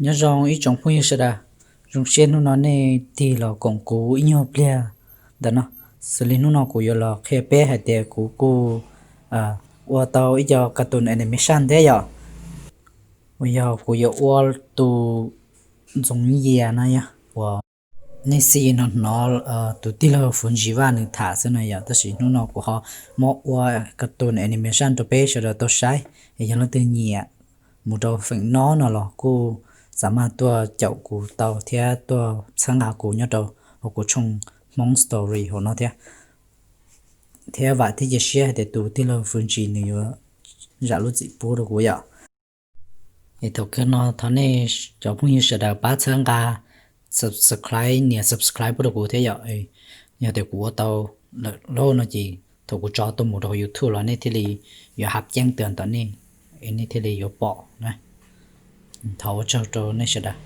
Nyob zoo ib tsoom phooj ywg sawv daws, zoo siab hnub no nej tig los koom kuv ib nyuag pliag ntawm no. Xws li hnub no kuv yuav los qhia peb hais tias kuv kuj ua tau ib co cartoon animation thiab yom. Uas yog kuv yuav ua tus Ntxoov Yias no yog uas nej xij hnov hnov tus tij laug Fuv Ntsis Vaj nws tham xwb no yom, tab sis hnub no kuv ho muab ua cartoon animation rau peb sawv daws tau saib. Es yog leej twg nyiam mus rau feem no no los kuj xav mas tuaj caum kuv tau thiab tuaj txhawb nqa kuv nyob rau hauv kuv tshooj Hmoob Story hauv no thiab. Thiab vam thiab cia siab hais tias tus tij laug Fuv Ntsis nws yuav zam lub txim pub rau kuv yom. Es thaum kawg no thov nej cov phooj ywg sawv daws pab txhawb nqa subscribe, nias subscribe pub rau kuv thiab yom. Yog tias kuv ua tau lawm no ces thaum kuv tso tuaj mus rau YouTube los nej thiaj li yuav hab ceeb twm tom nej, es nej thiaj li yuav pom na. Thov ua tsaug rau nej sawv daws.